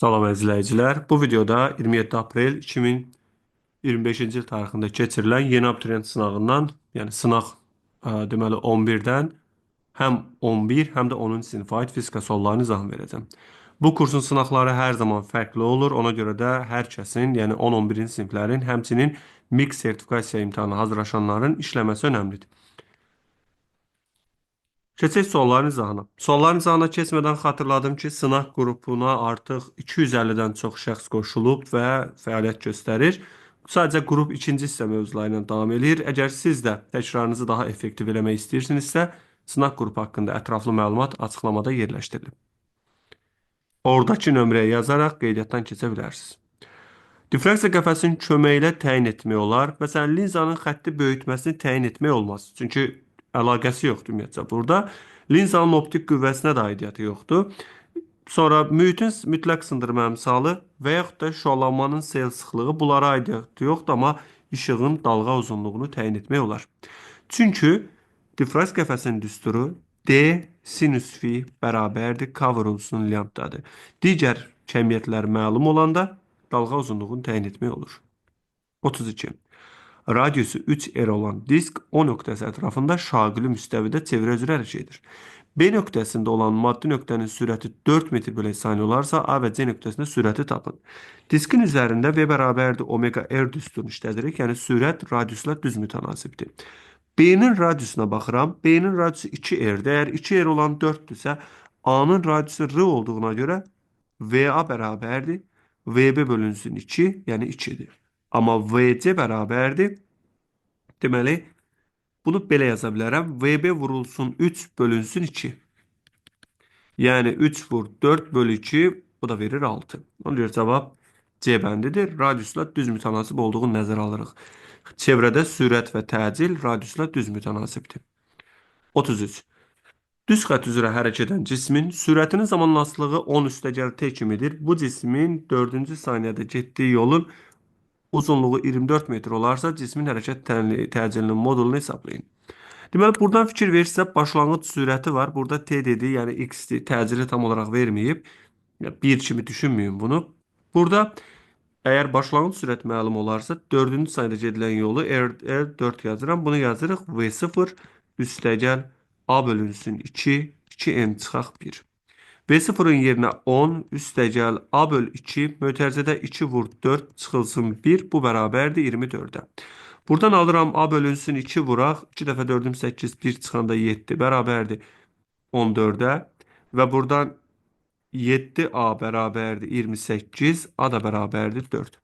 Salam əzizləyicilər. Bu videoda 27 aprel 2025-ci il tarixində keçirilən yeni abituriyent sınağından, yəni sınaq deməli 11-dən həm 11, həm də 10-cu sinifə aid fizika suallarını izah verəcəm. Bu kursun sınaqları hər zaman fərqli olur. Ona görə də hər kəsin, yəni 10-11-ci siniflərin, həmçinin MİQ sertifikasiya imtahanına hazırlaşanların işləməsi önəmlidir. Keçək sualların izahına. Sualların izahına keçmədən xatırladım ki, sınaq qrupuna artıq 250-dən çox şəxs qoşulub və fəaliyyət göstərir. Sadəcə qrup ikinci hissə mövzuları ilə davam eləyir. Əgər siz də təkrarınızı daha effektiv eləmək istəyirsinizsə, sınaq qrupu haqqında ətraflı məlumat açıqlamada yerləşdirilib. Oradakı nömrəyə yazaraq qeydiyyatdan keçə bilərsiniz. Difraksiya qəfəsinin köməyi ilə təyin etmək olar. Məsələn, linzanın xətti böyütməsini təyin etmək olmaz. Çünki əlaqəsi yoxdur ümumiyyətcə burada. Linzanın optik qüvvəsinə də aidiyyatı yoxdur. Sonra mühitin mütləq sındırma əmsalı və yaxud da şüalanmanın sel sıxlığı bunlara aidiyyatı yoxdur, amma işığın dalğa uzunluğunu təyin etmək olar. Çünki difraksiya qəfəsinin düsturu D sinüs fi bərabərdir K vurulsun lambdadır. Digər kəmiyyətlər məlum olanda dalğa uzunluğunu təyin etmək olur. 32. Radiusu 3R olan disk O nöqtəsi ətrafında şaqili müstəvidə çevrə üzrə hərəkət edir. B nöqtəsində olan maddi nöqtənin sürəti 4 metr bölü saniyə olarsa, A və C nöqtəsində sürəti tapın. Diskin üzərində V bərabərdir omega R düsturunu işlədirik. Yəni sürət radiusla düz mütənasibdir. B-nin radiusuna baxıram. B-nin radiusu 2R-dir. Əgər 2R olan 4-dürsə, A-nın radiusu R olduğuna görə VA bərabərdir VB bölünsün 2, yəni 2-dir. Amma VC bərabərdir. Deməli, bunu belə yaza bilərəm. VB vurulsun 3 bölünsün 2. Yəni 3 vur 4 bölü 2, bu da verir 6. Ona görə cavab C bəndidir. Radiusla düz mütənasib olduğunu nəzərə alırıq. Çevrədə sürət və təcil radiusla düz mütənasibdir. 33. Düz xətt üzrə hərəkət edən cismin sürətinin zamanla asılılığı 10 üstəgəl t kimidir. Bu cismin 4-cü saniyədə getdiyi yolun uzunluğu 24 metr olarsa, cismin hərəkət təcilinin modulunu hesablayın. Deməli, buradan fikir verirsə, başlanğıc sürəti var. Burada t dedi, yəni x təcili tam olaraq verməyib. Bir kimi düşünməyin bunu. Burada əgər başlanğıc sürət məlum olarsa, 4-cü saniyədə gedilən yolu R4 yazıram. Bunu yazırıq V0 üstəgəl A bölünsün 2, 2M çıxaq 1. V0-ın yerinə 10 üstəgəl A böl 2, mötərizədə 2 vur 4 çıxılsın 1, bu bərabərdir 24-ə. Buradan alıram A bölünsün 2 vuraq, 2 dəfə 4-üm 8, 1 çıxanda 7 bərabərdir 14-ə və buradan 7A bərabərdir 28, A da bərabərdir 4.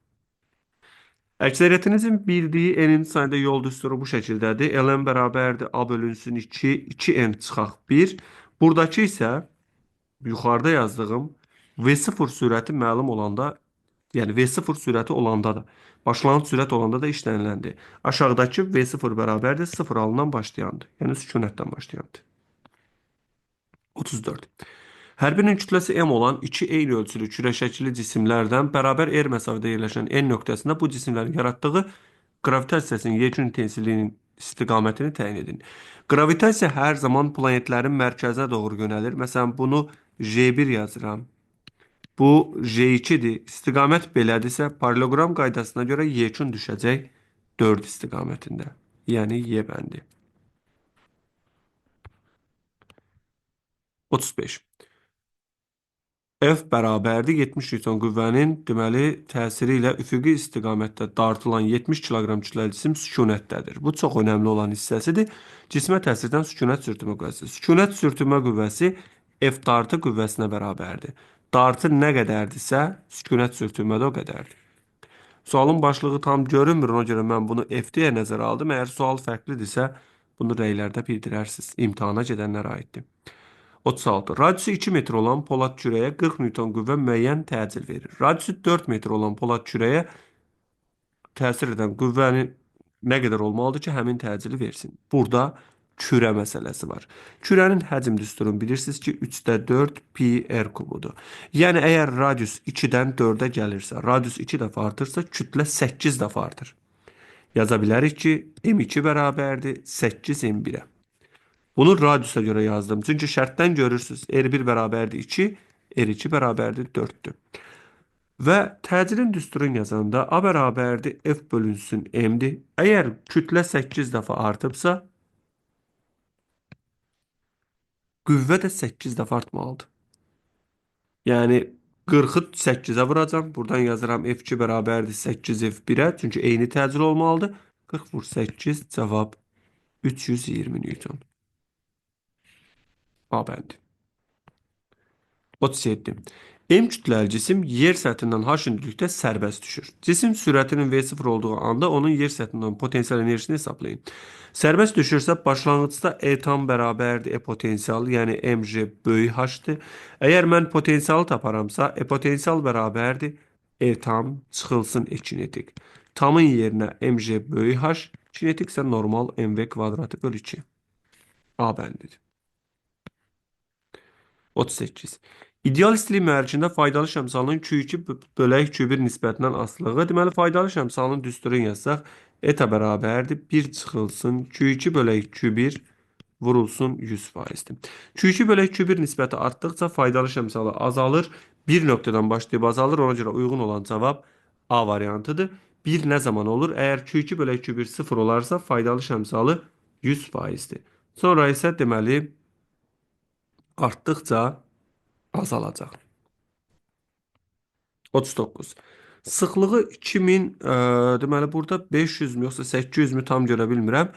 Əksəriyyətinizin bildiyi n-ci saniyədə yol düsturu bu şəkildədir. Ln bərabərdir A bölünsün 2, 2n çıxaq 1. Buradakı isə yuxarıda yazdığım V0 sürəti məlum olanda, yəni V0 sürəti olanda da, başlanğıc sürət olanda da işləniləndir. Aşağıdakı V0 bərabərdir 0 alınan başlayandır. Yəni sükunətdən başlayandır. 34. Hər birinin kütləsi m olan iki eyni ölçülü kürə şəkilli cisimlərdən bərabər r məsafədə yerləşən n nöqtəsində bu cisimlərin yaratdığı qravitasiya yekun intensivliyinin istiqamətini təyin edin. Qravitasiya hər zaman planetlərin mərkəzinə doğru yönəlir. Məsələn, bunu J1 yazıram. Bu J2-dir. İstiqamət belədirsə, paralleloqram qaydasına görə yekun düşəcək 4 istiqamətində. Yəni Y bəndi. 35. F bərabərdir 70 Newton qüvvənin deməli təsiri ilə üfüqi istiqamətdə dartılan 70 kiloqram kütləli cisim sükunətdədir. Bu çox önəmli olan hissəsidir. Cismə təsirdən sükunət sürtünmə qüvvəsi. Sükunət sürtünmə qüvvəsi F dartı qüvvəsinə bərabərdir. Dartı nə qədərdirsə, sükunət sürtünmə də o qədərdir. Sualın başlığı tam görünmür, ona görə mən bunu F deyə nəzərə aldım. Əgər sual fərqlidirsə, bunu rəylərdə bildirərsiniz. İmtahana gedənlərə aiddir. 36. Radiusu 2 metr olan polad kürəyə 40 Newton qüvvə müəyyən təcil verir. Radiusu 4 metr olan polad kürəyə təsir edən qüvvəni nə qədər olmalıdır ki, həmin təcili versin? Burada kürə məsələsi var. Kürənin həcm düsturunu bilirsiniz ki, 3-də 4 pi r kubudur. Yəni əgər radius 2-dən 4-ə gəlirsə, radius 2 dəfə artırsa, kütlə 8 dəfə artır. Yaza bilərik ki, M2 bərabərdir 8 M1-ə. Bunu radiusa görə yazdım. Çünki şərtdən görürsünüz, R1 bərabərdir 2, R2 bərabərdir 4-dür. Və təcilin düsturunu yazanda A bərabərdir F bölünsün M-dir. Əgər kütlə 8 dəfə artıbsa, qüvvə də 8 dəfə artmalıdır. Yəni 40-ı 8-ə vuracam. Buradan yazıram F2 bərabərdir 8 F1-ə. Çünki eyni təcil olmalıdır. 40 vur 8 cavab 320 Newton. A bəndi. 37. M kütləli cisim yer səthindən h hündürlükdə sərbəst düşür. Cisim sürətinin V0 olduğu anda onun yer səthindən potensial enerjisini hesablayın. Sərbəst düşürsə başlanğıcda E tam bərabərdir E potensialı, yəni mg böyük H-dır. Əgər mən potensialı taparamsa, E potensial bərabərdir E tam çıxılsın E kinetik. Tamın yerinə mg böyük H, kinetik isə normal mv kvadratı bölü 2. A bəndidir. 38. İdeal istilik mühərrikində faydalı şəmsalının Q2 bölək Q1 nisbətindən asılılığı. Deməli, faydalı şəmsalının düsturunu yazsaq, eta bərabərdir. 1 çıxılsın Q2 bölək Q1 vurulsun 100%-dir. Q2 bölək Q1 nisbəti artdıqca faydalı şəmsalı azalır. Bir nöqtədən başlayıb azalır. Ona görə uyğun olan cavab A variantıdır. 1 nə zaman olur? Əgər Q2 bölək Q1 0 olarsa faydalı şəmsalı 100%-dir. Sonra isə deməli artdıqca azalacaq. 39. Sıxlığı 2000, deməli burada 500 mü yoxsa 800 mü tam görə bilmirəm.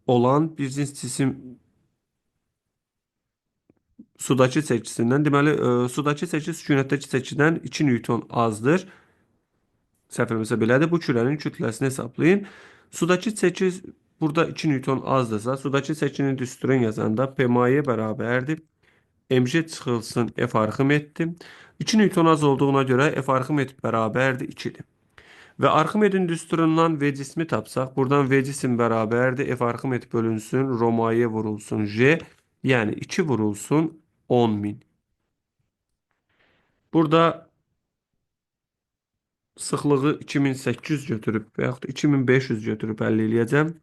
Olan bir cins cisim sudakı çəkisindən, deməli sudakı çəki sükunətdəki çəkidən 2 Newton azdır. Səhv eləmirəmsə belədir. Bu kürənin kütləsini hesablayın. Sudakı çəki burada 2 Newton azdırsa, sudakı çəkinin düsturunu yazanda P maye bərabərdir. mg çıxılsın F arximetdir. 2 Newton az olduğuna görə F arximet bərabərdir 2-dir. Və Arximedin düsturundan V cismi tapsaq, buradan V cisim bərabərdir. F arximet bölünsün, rho maye vurulsun J. Yəni 2 vurulsun 10.000. Burada sıxlığı 2800 götürüb və yaxud da 2500 götürüb həll eləyəcəm.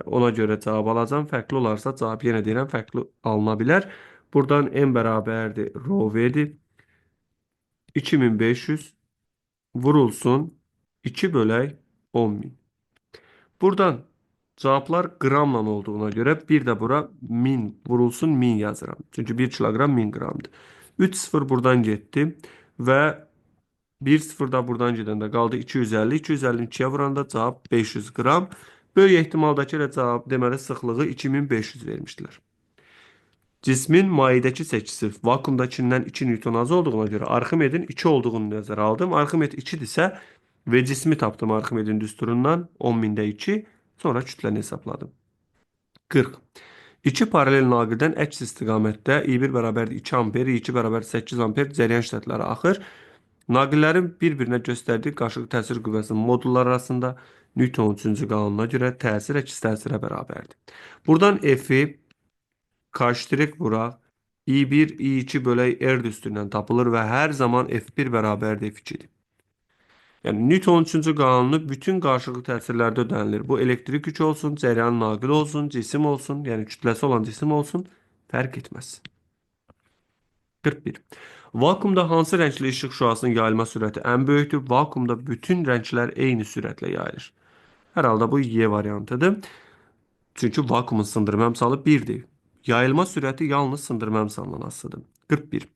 Ona görə cavab alacağam. Fərqli olarsa cavab yenə deyirəm, fərqli alına bilər. Buradan M bərabərdir rho V-dir. 2500 vurulsun 2 bölək 10.000. Buradan cavablar qramla olduğuna görə bir də bura 1000 vurulsun 1000 yazıram. Çünki 1 kiloqram 1000 qramdır. 3 sıfır buradan getdi və 1 sıfır da buradan gedəndə qaldı 250. 250-ni 2-yə vuranda cavab 500 qram. Böyük ehtimalda ki, elə cavab deməli sıxlığı 2500 vermişdilər. Cismin mayedəki çəkisi vakuumdakından 2 Newton az olduğuna görə Arximedin 2 olduğunu nəzərə aldım. Arximed 2-dirsə ve cismi tapdım Arximedin düsturundan 10.000-də 2. Sonra kütləni hesapladım. 40. İki paralel naqildən əks istiqamətdə I1 bərabərdir 2 amper, I2 bərabər 8 amper cəryan şiddətləri axır. Naqillərin bir-birinə göstərdiyi qarşılıqlı təsir qüvvəsinin modulları arasında Newtonun 3-cü qanununa görə təsir əks təsirə bərabərdir. Buradan F-i K ştrik vuraq. I1, I2 bölək R düsturundan tapılır və hər zaman F1 bərabərdir F2-dir. Yəni Newtonun 3-cü qanunu bütün qarşılıqlı təsirlərdə ödənilir. Bu elektrik yükü olsun, cəryan naqili olsun, cisim olsun, yəni kütləsi olan cisim olsun, fərq etməz. 41. Vakuumda hansı rəngli işıq şüasının yayılma sürəti ən böyükdür? Vakuumda bütün rənglər eyni sürətlə yayılır. Hər halda bu Y variantıdır. Çünki vakuumun sındırma əmsalı 1-dir. Yayılma sürəti yalnız sındırma əmsalından asılıdır. 41.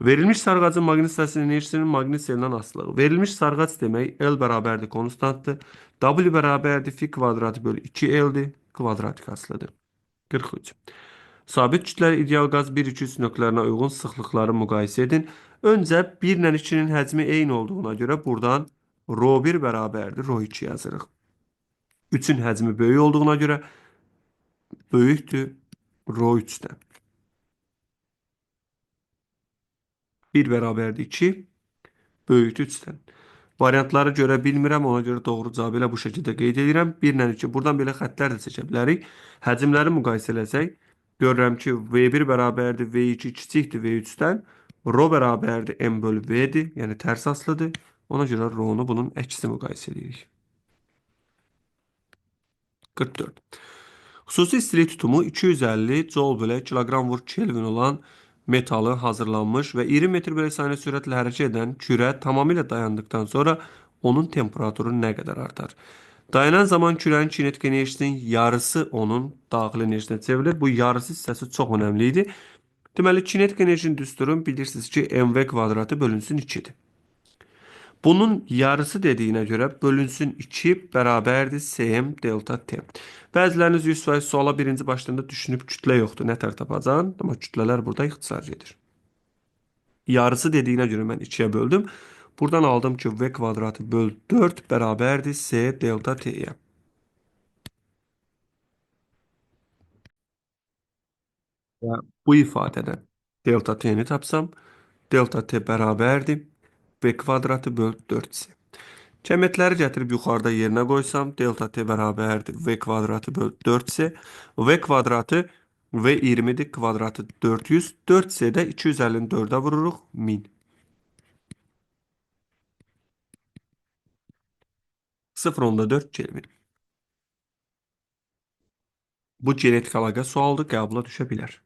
Verilmiş sarğacın maqnit hissəsinin enerjisinin maqnit selindən asılılığı. Verilmiş sarğac demək L bərabərdir konstantdır. W bərabərdir fi kvadratı bölü 2L-dir. Kvadratik asılıdır. 43. Sabit kütləli ideal qaz 1, 2, 3 nöqtələrinə uyğun sıxlıqları müqayisə edin. Öncə 1 ilə 2-nin həcmi eyni olduğuna görə buradan rho 1 bərabərdir rho 2 yazırıq. 3-ün həcmi böyük olduğuna görə böyükdür rho 3-dən. 1 bərabərdir 2, böyükdür 3-dən. Variantları görə bilmirəm, ona görə doğru cavabı elə bu şəkildə qeyd edirəm. 1 ilə 2, buradan belə xəttlər də çəkə bilərik. Həcmləri müqayisə eləsək, görürəm ki, V1 bərabərdir V2 kiçikdir V3-dən. Rho bərabərdir M bölü V-dir, yəni tərs asılıdır. Ona görə rho-nu bunun əksi müqayisə edirik. 44. Xüsusi istilik tutumu 250 joule bölək kiloqram vur Kelvin olan metalı hazırlanmış və 20 metr bölü saniyə sürətlə hərəkət edən kürə tamamilə dayandıqdan sonra onun temperaturu nə qədər artar? Dayanan zaman kürənin kinetik enerjisinin yarısı onun daxili enerjisinə çevrilir. Bu yarısı hissəsi çox önəmli idi. Deməli, kinetik enerjinin düsturunu bilirsiniz ki, mv kvadratı bölünsün 2-dir. Bunun yarısı dediyinə görə bölünsün 2 bərabərdir Cm delta T. Bəziləriniz 100% suala birinci başlarında düşünüb kütlə yoxdur, nə tər tapacan? Amma kütlələr burada ixtisar gedir. Yarısı dediyinə görə mən 2-yə böldüm. Buradan aldım ki, V kvadratı böl 4 bərabərdir C delta T-yə. Və bu ifadədən delta T-ni tapsam, delta T bərabərdir V kvadratı böl 4C. Cəmiyyətləri gətirib yuxarıda yerinə qoysam, delta T bərabərdir V kvadratı böl 4C. V kvadratı V 20-dir, kvadratı 400. 4C-də 254-ə vururuq, 1000. 0,4 Kelvin. Bu genetik əlaqə sualdır, qəbula düşə bilər.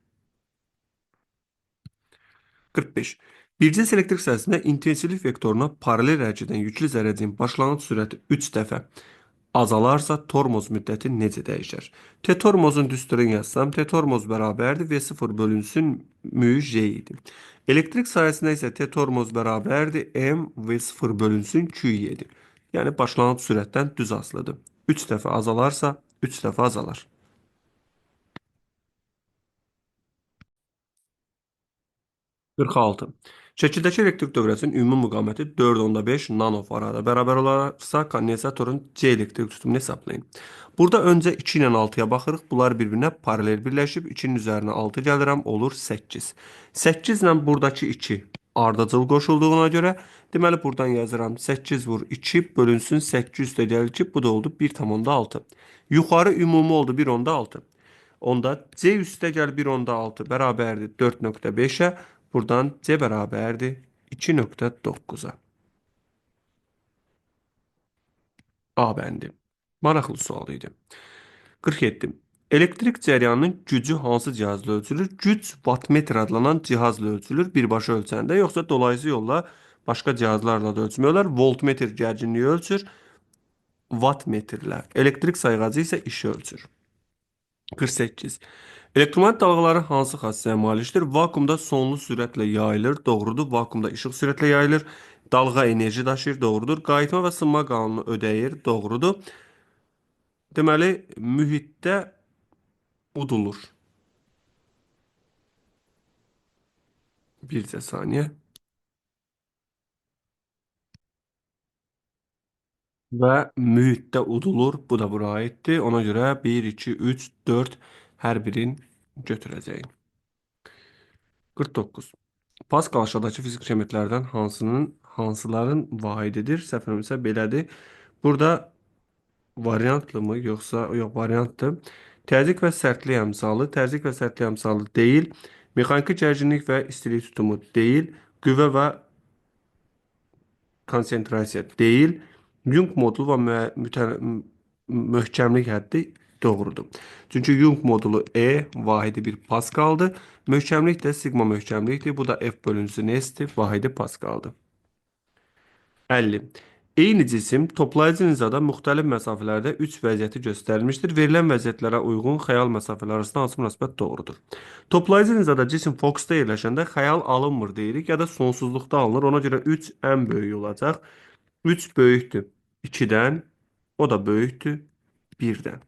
45. Bir cins elektrik sahəsində intensivlik vektoruna paralel hərəkət edən yüklü zərrəciyin başlanğıc sürəti 3 dəfə azalarsa tormoz müddəti necə dəyişər? T tormozun düsturunu yazsam, T tormoz bərabərdir V0 bölünsün mü J idi. Elektrik sahəsində isə T tormoz bərabərdir M V0 bölünsün Q7. Yəni başlanğıc sürətdən düz asılıdır. 3 dəfə azalarsa 3 dəfə azalar. 46. Şəkildəki elektrik dövrəsinin ümumi müqaviməti 4,5 nanofarada bərabər olarsa, kondensatorun C elektrik tutumunu hesablayın. Burada öncə 2 ilə 6-ya baxırıq. Bunlar bir-birinə paralel birləşib. 2-nin üzərinə 6 gəlirəm, olur 8. 8 ilə buradakı 2 ardıcıl qoşulduğuna görə, deməli buradan yazıram 8 vur 2 bölünsün 8 üstə gəlir ki, bu da oldu 1,6. Yuxarı ümumi oldu 1,6. Onda C üstə gəl 1,6 bərabərdir 4,5-ə. Buradan C bərabərdir 2,9-a. A bəndi. Maraqlı sual idi. 47. Elektrik cəryanının gücü hansı cihazla ölçülür? Güc wattmetr adlanan cihazla ölçülür birbaşa ölçəndə, yoxsa dolayısı yolla başqa cihazlarla da ölçmək olar. Voltmetr gərginliyi ölçür, wattmetrlə. Elektrik sayğacı isə işi ölçür. 48. Elektromaqnit dalğaları hansı xassəyə malikdir? Vakuumda sonlu sürətlə yayılır, doğrudur. Vakuumda işıq sürətlə yayılır. Dalğa enerji daşıyır, doğrudur. Qayıtma və sınma qanunu ödəyir, doğrudur. Deməli, mühitdə udulur. Bircə saniyə. Və mühitdə udulur. Bu da bura aiddir. Ona görə 1, 2, 3, 4 hər birini götürəcəyim. 49. Pascal aşağıdakı fizik cəmiyyətlərdən hansıların vahididir? Səhv eləmirəmsə belədir. Burada variantlı mı yoxsa yox variantdır. Təzyiq və sərtlik əmsalı, təzyiq və sərtlik əmsalı deyil. Mexaniki gərginlik və istilik tutumu deyil. Qüvvə və konsentrasiya deyil. Young modulu və möhkəmlik həddi doğrudur. Çünki Young modulu E vahidi bir Pascal'dır. Möhkəmlik də sigma möhkəmlikdir. Bu da F bölünsün S-dir. Vahidi Pascal'dır. 50. Eyni cisim toplayıcı nizada müxtəlif məsafələrdə 3 vəziyyəti göstərilmişdir. Verilən vəziyyətlərə uyğun xəyal məsafələri arasında hansı münasibət doğrudur? Toplayıcı nizada cisim fokusda yerləşəndə xəyal alınmır deyirik ya da sonsuzluqda alınır. Ona görə 3 ən böyüyü olacaq. 3 böyükdür 2-dən, o da böyükdür 1-dən.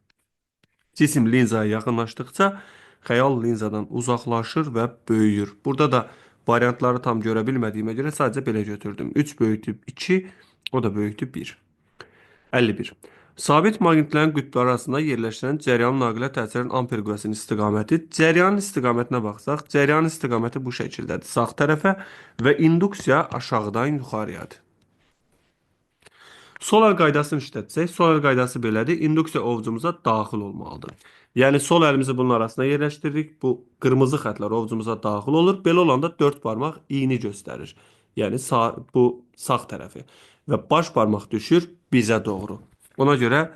Cisim linzaya yaxınlaşdıqca xəyal linzadan uzaqlaşır və böyüyür. Burada da variantları tam görə bilmədiyimə görə sadəcə belə götürdüm. 3 böyükdür 2, o da böyükdür 1. 51. Sabit maqnitlərin qütbləri arasında yerləşdirilən cəryanın naqilə təsirinin amper qüvvəsinin istiqaməti. Cəryanın istiqamətinə baxsaq, cəryanın istiqaməti bu şəkildədir. Sağ tərəfə və induksiya aşağıdan yuxarıyadır. Sol əl qaydasını işlətsək, sol əl qaydası belədir. İnduksiya ovcumuza daxil olmalıdır. Yəni sol əlimizi bunun arasına yerləşdiririk. Bu qırmızı xətlər ovcumuza daxil olur. Belə olanda 4 barmaq iyini göstərir. Yəni bu sağ tərəfi. Və baş barmaq düşür bizə doğru. Ona görə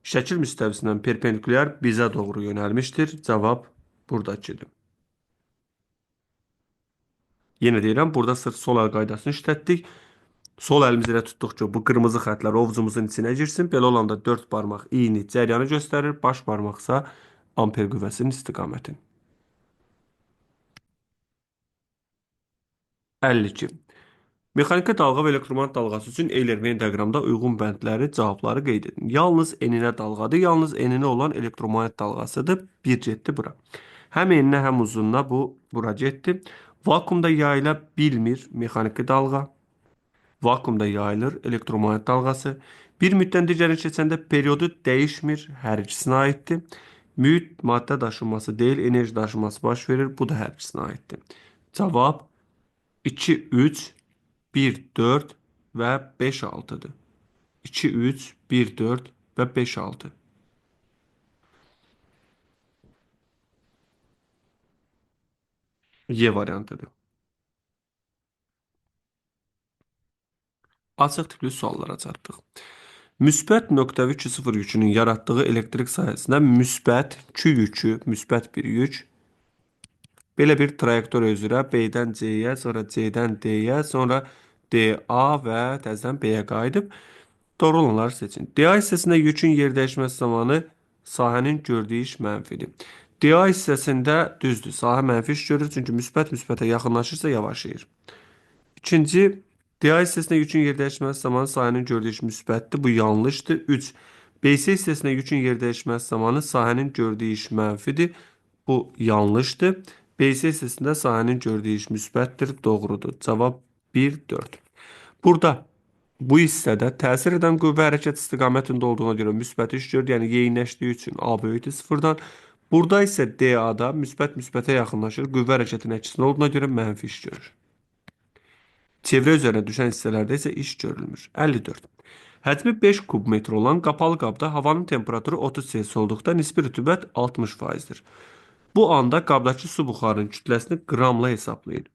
şəkil müstəvisindən perpendikulyar bizə doğru yönəlmişdir. Cavab buradakıdır. Yenə deyirəm, burada sırf sol əl qaydasını işlətdik. Sol əlimizi elə tutduq ki, bu qırmızı xətlər ovcumuzun içinə girsin. Belə olanda 4 barmaq iyini cəryanı göstərir, baş barmaqsa amper qüvvəsinin istiqamətini. 52. Mexaniki dalğa və elektromaqnit dalğası üçün Euler-Venn diaqramda uyğun bəndləri, cavabları qeyd edin. Yalnız eninə dalğadır, yalnız eninə olan elektromaqnit dalğasıdır. Bir getdi bura. Həm eninə, həm uzununa bu bura getdi. Vakuumda yayıla bilmir mexaniki dalğa. Vakuumda yayılır elektromaqnit dalğası. Bir müddətdən digərinə keçəndə periodu dəyişmir, hər ikisinə aiddir. Mühit maddə daşınması deyil, enerji daşınması baş verir. Bu da hər ikisinə aiddir. Cavab 2, 3, 1, 4 və 5, 6-dır. 2, 3, 1, 4 və 5, 6. Y variantıdır. Açıq tipli suallara çatdıq. Müsbət nöqtəvi Q0 yükünün yaratdığı elektrik sahəsində müsbət Q yükü, müsbət bir yük belə bir trayektoriya üzrə B-dən C-yə, sonra C-dən D-yə, sonra DA və təzədən B-yə qayıdıb. Doğru olanları seçin. DA hissəsində yükün yer dəyişməsi zamanı sahənin gördüyü iş mənfidir. DA hissəsində düzdür, sahə mənfi iş görür, çünki müsbət müsbətə yaxınlaşırsa yavaşlayır. İkinci, DA hissəsində yükün yer dəyişməsi zamanı sahənin gördüyü iş müsbətdir. Bu yanlışdır. 3. BC hissəsində yükün yer dəyişməsi zamanı sahənin gördüyü iş mənfidir. Bu yanlışdır. BC hissəsində sahənin gördüyü iş müsbətdir. Doğrudur. Cavab 1, 4. Burada bu hissədə təsir edən qüvvə hərəkət istiqamətində olduğuna görə müsbət iş görür. Yəni yeyinləşdiyi üçün A böyükdür sıfırdan. Burada isə DA-da müsbət müsbətə yaxınlaşır. Qüvvə hərəkətinin əksinə olduğuna görə mənfi iş görür. Çevrə üzərinə düşən hissələrdə isə iş görülmür. 54. Həcmi 5 kubmetr olan qapalı qabda havanın temperaturu 30 Celsius olduqda nisbi rütubət 60%-dir. Bu anda qabdakı su buxarının kütləsini qramla hesablayın.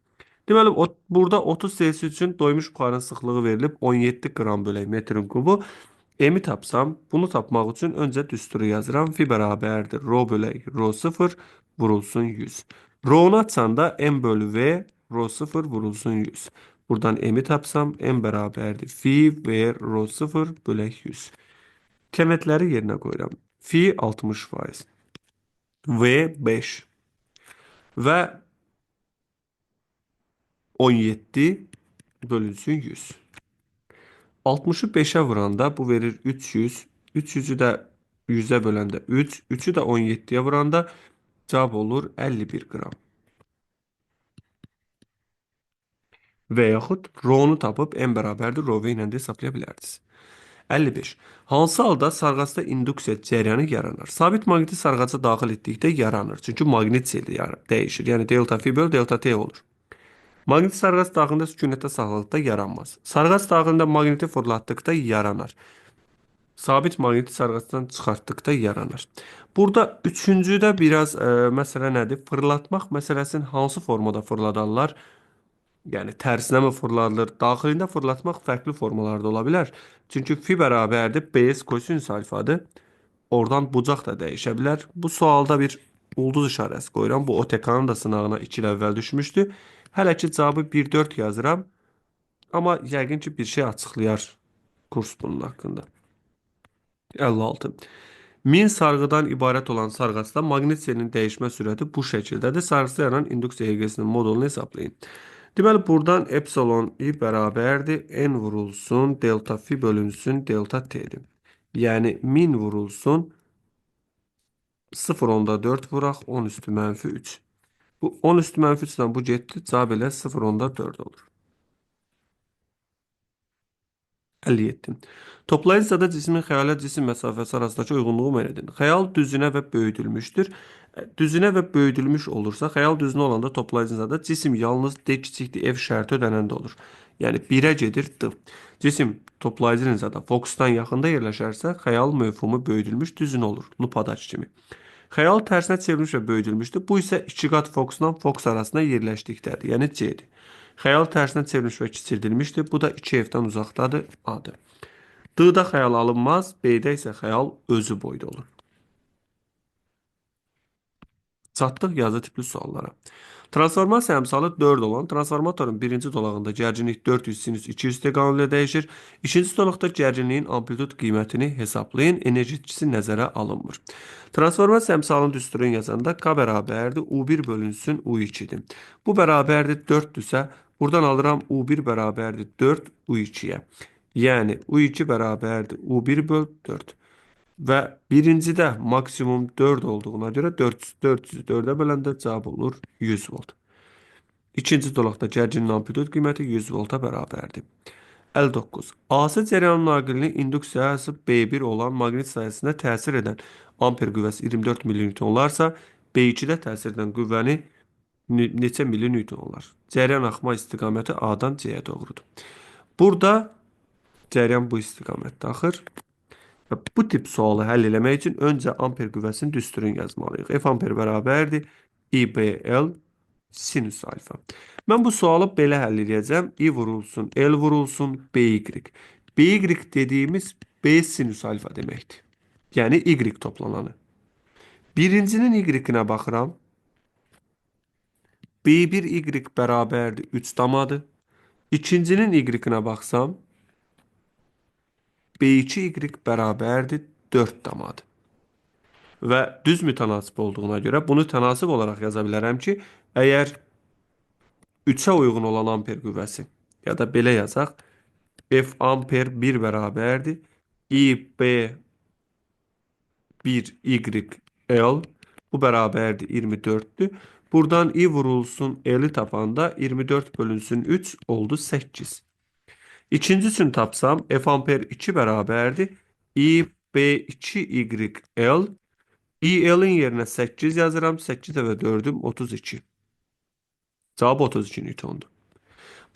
Deməli, burada 30 Celsius üçün doymuş buxarın sıxlığı verilib 17 qram bölək metrin kubu. M-i tapsam, bunu tapmaq üçün öncə düsturu yazıram. Fi bərabərdir rho bölək rho 0 vurulsun 100. Rho-nu açanda M bölü V rho 0 vurulsun 100. Buradan M-i tapsam, M bərabərdir fi V rho 0 bölək 100. Kəmətləri yerinə qoyuram. Fi 60%. V 5 və 17 bölünsün 100. 60-ı 5'e vuranda bu verir 300. 300'ü də 100'e böləndə 3. 3'ü də 17'ye vuranda cavab olur 51 qram. Və yaxud rho-nu tapıb M bərabərdir rho V ilə də hesablaya bilərdiniz. 55. Hansı halda sarğacda induksiya cəryanı yaranır? Sabit maqniti sarğaca daxil etdikdə yaranır. Çünki maqnit seli dəyişir. Yəni delta fi böl delta T olur. Maqnit sarğac daxilində sükunətdə saxladıqda yaranmaz. Sarğac daxilində maqniti fırlatdıqda yaranır. Sabit maqniti sarğacdan çıxartdıqda yaranır. Burada üçüncüdə biraz məsələ nədir? Fırlatmaq məsələsini hansı formada fırladarlar? Yəni tərsinə mi fırladılır? Daxilində fırlatmaq fərqli formalarda ola bilər. Çünki fi bərabərdir BS kosinüs alfadır. Oradan bucaq da dəyişə bilər. Bu sualda bir ulduz işarəsi qoyuram. Bu OTK-nın da sınağına 2 il əvvəl düşmüşdü. Hələ ki cavabı 1-4 yazıram. Amma yəqin ki bir şey açıqlayar kurs bunun haqqında. 56. 1000 sarğıdan ibarət olan sarğacda maqnit selinin dəyişmə sürəti bu şəkildədir. Sarğıcda yaranan induksiya HG-sinin modulunu hesablayın. Deməli, buradan epsilon i bərabərdir. N vurulsun, delta fi bölünsün, delta t-dir. Yəni 1000 vurulsun, 0,4 vuraq, 10 üstü mənfi 3. Bu 10 üstü mənfi 3-dən bu getdi. Cavab elə 0,4 olur. 57. Toplayıcı zada cismin xəyalə cisim məsafəsi arasındakı uyğunluğu müəyyən edin. Xəyal düzünə və böyüdülmüşdür. Düzünə və böyüdülmüş olursa, xəyal düzünə olanda toplayıcı zada cisim yalnız D kiçikdir F şərti ödənəndə olur. Yəni 1-ə gedir D. Cisim toplayıcı zada fokusdan yaxında yerləşərsə, xəyal mövhumu böyüdülmüş düzünə olur. Lupadakı kimi. Xəyal tərsinə çevrilmiş və böyüdülmüşdür. Bu isə iki qat fokusla fokus arasında yerləşdikdədir. Yəni C-dir. Xəyal tərsinə çevrilmiş və kiçildilmişdir. Bu da 2 F-dən uzaqdadır. A-dır. D-da xəyal alınmaz, B-də isə xəyal özü boyda olur. Çatdıq yazı tipli suallara. Transformasiya əmsalı 4 olan transformatorun birinci dolağında gərginlik 400 sinüs 200 T qanunu ilə dəyişir. İkinci dolaqda gərginliyin amplitud qiymətini hesablayın. Enerji itkisi nəzərə alınmır. Transformasiya əmsalının düsturunu yazanda K bərabərdir U1 bölünsün U2-dir. Bu bərabərdir 4-dürsə, buradan alıram U1 bərabərdir 4 U2-yə. Yəni U2 bərabərdir U1 böl 4. Və birincidə maksimum 4 olduğuna görə 400 4-ə böləndə cavab olur 100 volt. İkinci dolaqda gərginliyin amplitud qiyməti 100 volta bərabərdir. 59. AC cərəyanın naqilinin induksiyası B1 olan maqnit sayəsində təsir edən amper qüvvəsi 24 millinewton olarsa, B2-də təsir edən qüvvəni neçə millinewton olar? Cərəyan axma istiqaməti A-dan C-yə doğrudur. Burada cərəyan bu istiqamətdə axır. Və bu tip sualı həll eləmək üçün öncə amper qüvvəsinin düsturunu yazmalıyıq. F amper bərabərdir IBL sinüs alfa. Mən bu sualı belə həll edəcəm. I vurulsun, L vurulsun, BY. BY dediyimiz B sinüs alfa deməkdir. Yəni Y toplananı. Birincinin Y-inə baxıram. B1 Y bərabərdir 3 damadır. İkincinin Y-inə baxsam, B2Y bərabərdir 4 damadır. Və düz mütənasib olduğuna görə bunu tənasib olaraq yaza bilərəm ki, əgər 3-ə uyğun olan amper qüvvəsi ya da belə yazaq, F amper 1 bərabərdir I B 1 Y L bu bərabərdir 24-dür. Buradan I vurulsun L-i tapanda 24 bölünsün 3 oldu 8. İkinci üçün tapsam F amper 2 bərabərdir I B2 Y L. I L-in yerinə 8 yazıram. 8 dəfə 4-üm 32. Cavab 32 Newtondur.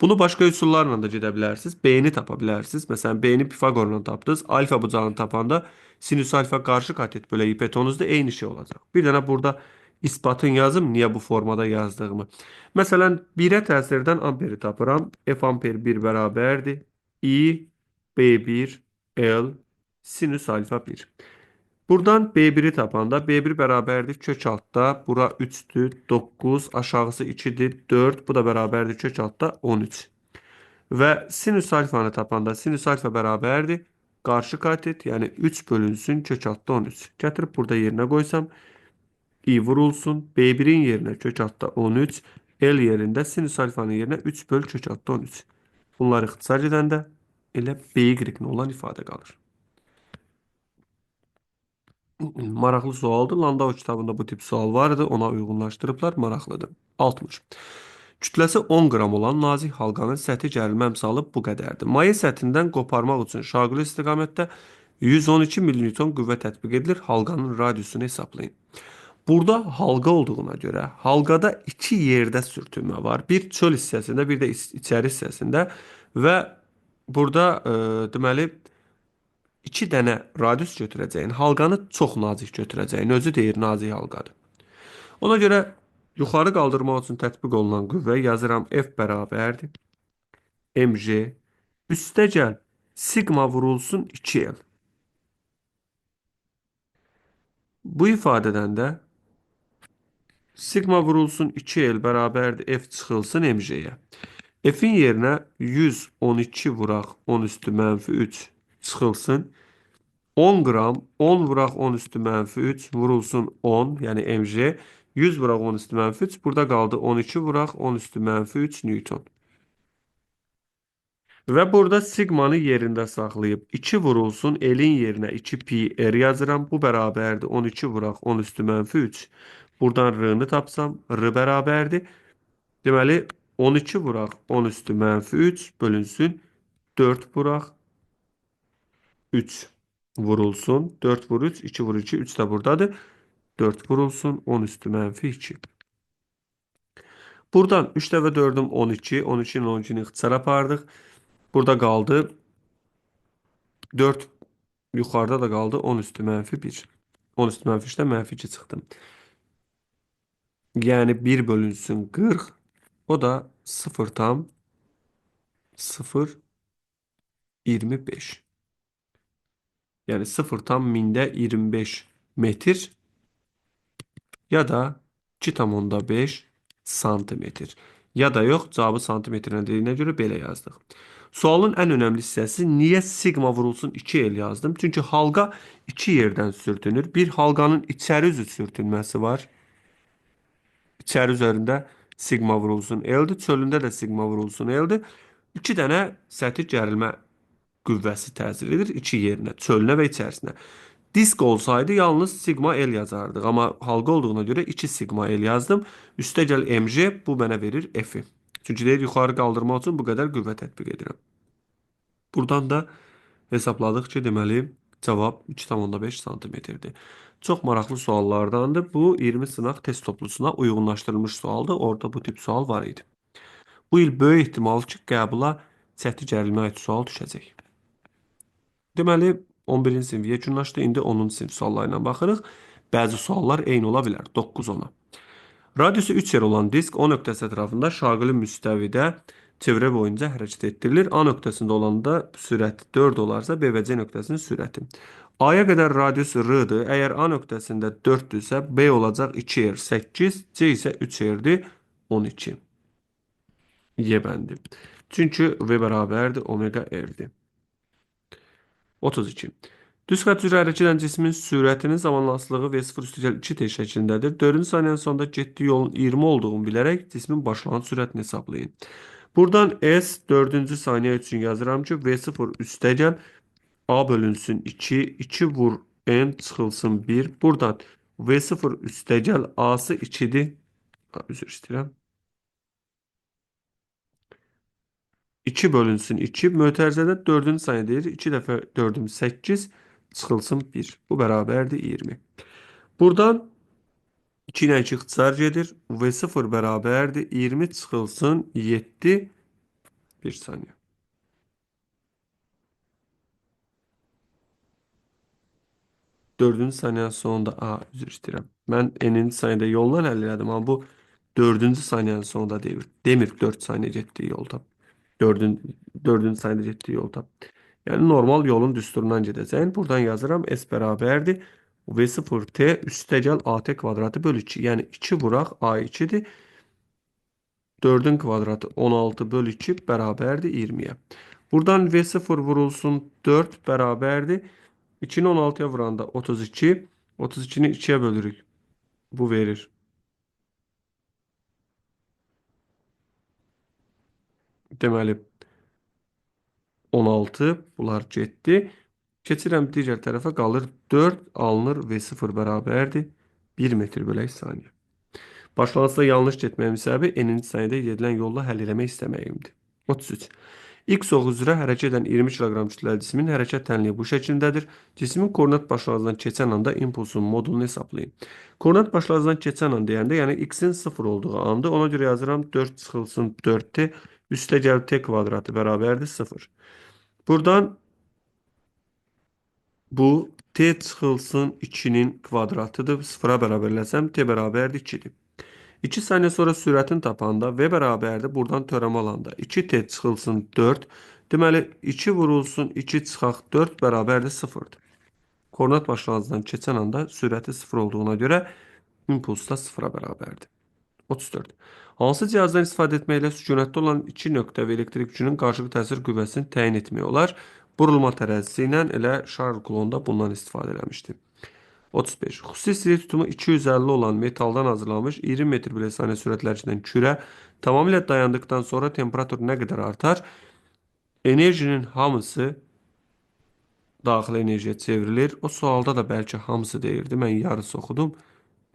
Bunu başqa üsullarla da gedə bilərsiniz. B-ni tapa bilərsiniz. Məsələn, B-ni Pifaqorla tapdınız. Alfa bucağını tapanda sinüs alfa qarşı katet bölə hipotenuzda eyni şey olacaq. Bir dənə burada isbatın yazım, niyə bu formada yazdığımı. Məsələn, 1-ə təsir edən amperi tapıram. F amper 1 bərabərdir I B1 L sinüs alfa 1. Buradan B1-i tapanda B1 bərabərdir kök altda. Bura 3-dür, 9, aşağısı 2-dir, 4. Bu da bərabərdir kök altda 13. Və sinüs alfanı tapanda sinüs alfa bərabərdir qarşı katet, yəni 3 bölünsün kök altda 13. Gətirib burada yerinə qoysam I vurulsun. B1-in yerinə kök altda 13, L yerində sinüs alfanın yerinə 3 böl kök altda 13. Bunları ixtisar edəndə elə BY olan ifadə qalır. Maraqlı sualdır. Landau kitabında bu tip sual vardı. Ona uyğunlaşdırıblar. Maraqlıdır. 60. Kütləsi 10 qram olan nazik halqanın səthi gərilmə əmsalı bu qədərdir. Maye səthindən qoparmaq üçün şaquli istiqamətdə 112 millinewton qüvvə tətbiq edilir. Halqanın radiusunu hesablayın. Burada halqa olduğuna görə halqada iki yerdə sürtünmə var. Bir çöl hissəsində, bir də içəri hissəsində və burada deməli iki dənə radius götürəcəyin, halqanı çox nazik götürəcəyin, özü deyir nazik halqadır. Ona görə yuxarı qaldırmaq üçün tətbiq olunan qüvvə yazıram F bərabərdir mg üstəgəl sigma vurulsun 2L. Bu ifadədən də sigma vurulsun 2L bərabərdir F çıxılsın mg-yə. F-in yerinə 112 vuraq 10 üstü mənfi 3 çıxılsın. 10 qram 10 vuraq 10 üstü mənfi 3 vurulsun 10, yəni mg. 100 vuraq 10 üstü mənfi 3. Burada qaldı 12 vuraq 10 üstü mənfi 3 Newton. Və burada sigmanı yerində saxlayıb 2 vurulsun L-in yerinə 2 pi r yazıram. Bu bərabərdir 12 vuraq 10 üstü mənfi 3. Buradan R-nı tapsam R bərabərdir. Deməli 12 vuraq 10 üstü mənfi 3 bölünsün 4 vuraq 3 vurulsun. 4 vur 3, 2 vur 2, 3 də buradadır. 4 vurulsun 10 üstü mənfi 2. Buradan 3 dəfə 4-üm 12, 12 ilə 12-ni ixtisar apardıq. Burada qaldı 4, yuxarıda da qaldı 10 üstü mənfi 1. 10 üstü mənfi 3-dən mənfi 2 çıxdı. Yəni 1 bölünsün 40, o da 0,025. Yəni 0,025 metr ya da 2,5 Santimetr. Ya da yox, cavabı santimetrlə dediyinə görə belə yazdıq. Sualın ən önəmli hissəsi niyə siqma vurulsun 2L yazdım? Çünki halqa iki yerdən sürtünür. Bir halqanın içəri üzü sürtünməsi var. İçəri üzərində siqma vurulsun L-dir. Çölündə də siqma vurulsun L-dir. İki dənə səthi gərilmə qüvvəsi təsir edir iki yerinə, çölünə və içərisinə. Disk olsaydı yalnız siqma L yazardıq. Amma halqa olduğuna görə 2 siqma L yazdım. Üstəgəl MG bu mənə verir F-i. Çünki deyir yuxarı qaldırmaq üçün bu qədər qüvvə tətbiq edirəm. Buradan da hesabladıq ki, deməli cavab 2,5 santimetrdir. Çox maraqlı suallardandır. Bu 20 sınaq test toplusuna uyğunlaşdırılmış sualdır. Orada bu tip sual var idi. Bu il böyük ehtimal ki, qəbula səthi gərilməyə aid sual düşəcək. Deməli, 11-ci sinif yekunlaşdı. İndi 10-cu sinif suallarına baxırıq. Bəzi suallar eyni ola bilər. 9-10-a. Radiusu 3 yer olan disk O nöqtəsi ətrafında şaqili müstəvidə çevrə boyunca hərəkət etdirilir. A nöqtəsində olanda sürət 4 olarsa, B və C nöqtəsinin sürəti. A-ya qədər radius R-dır. Əgər A nöqtəsində 4-dürsə, B olacaq 2R 8, C isə 3R-dir 12. Y bəndi. Çünki V bərabərdir omega R-dir. 32. Düz xətt üzrə hərəkət edən cismin sürətinin zamanlasılığı V0 üstəgəl 2T şəklindədir. 4-cü saniyənin sonunda getdiyi yolun 20 olduğunu bilərək cismin başlanğıc sürətini hesablayın. Buradan S 4-cü saniyə üçün yazıram ki, V0 üstəgəl A bölünsün 2, 2 vur N çıxılsın 1. Buradan V0 üstəgəl A-sı 2-dir. Üzr istəyirəm. 2 bölünsün 2. Mötərizədə 4-cü saniyə deyir. 2 dəfə 4-üm 8 çıxılsın 1. Bu bərabərdir 20. Buradan 2 ilə 2 ixtisar gedir. V0 bərabərdir 20 çıxılsın 7. Bir saniyə. Dördüncü saniyənin sonunda, üzr istəyirəm. Mən n-inci saniyədə yolla həll elədim, amma bu dördüncü saniyənin sonunda deyir. Demir 4 saniyə getdiyi yolda. Dördüncü saniyədə getdiyi yolda. Yəni normal yolun düsturundan gedəcəyim. Buradan yazıram S bərabərdir V0T üstəgəl AT kvadratı bölü 2. Yəni 2 vuraq A2-dir. 4-ün kvadratı 16 bölü 2 bərabərdir 20-yə. Buradan V0 vurulsun 4 bərabərdir. 2-ni 16-ya vuranda 32. 32-ni 2-yə bölürük. Bu verir. Deməli 16 bunlar getdi. Keçirəm digər tərəfə qalır 4 alınır V0 bərabərdir 1 metr bölək saniyə. Başlanğıcda yanlış getməyimin səbəbi n-inci saniyədə gedilən yolla həll eləmək istəməyimdir. 33. X oxu üzrə hərəkət edən 20 kq kütləli cismin hərəkət tənliyi bu şəkildədir. Cismin koordinat başlanğıcından keçən anda impulsun modulunu hesablayın. Koordinat başlanğıcından keçən an deyəndə, yəni x-in 0 olduğu anda ona görə yazıram 4 çıxılsın 4t üstə gəlib t kvadratı bərabərdir 0. Buradan bu t çıxılsın 2-nin kvadratıdır. 0-a bərabərləsəm t bərabərdir 2-dir. 2 saniyə sonra sürətini tapanda V bərabərdir. Buradan törəmə alanda 2t çıxılsın 4. Deməli 2 vurulsun 2 çıxaq 4 bərabərdir 0-dır. Koordinat başlanğıcından keçən anda sürəti 0 olduğuna görə impuls da 0-a bərabərdir. 34. Hansı cihazdan istifadə etməklə sükunətdə olan iki nöqtə və elektrik yükünün qarşılıqlı təsir qüvvəsini təyin etmək olar? Burulma tərəzisi ilə elə Charles Coulomb da bundan istifadə eləmişdi. 35. Xüsusi istilik tutumu 250 olan metaldan hazırlanmış 20 metr bölü saniyə sürətlə gedən kürə tamamilə dayandıqdan sonra temperatur nə qədər artar? Enerjinin hamısı daxili enerjiyə çevrilir. O sualda da bəlkə hamısı deyirdi. Mən yarısı oxudum.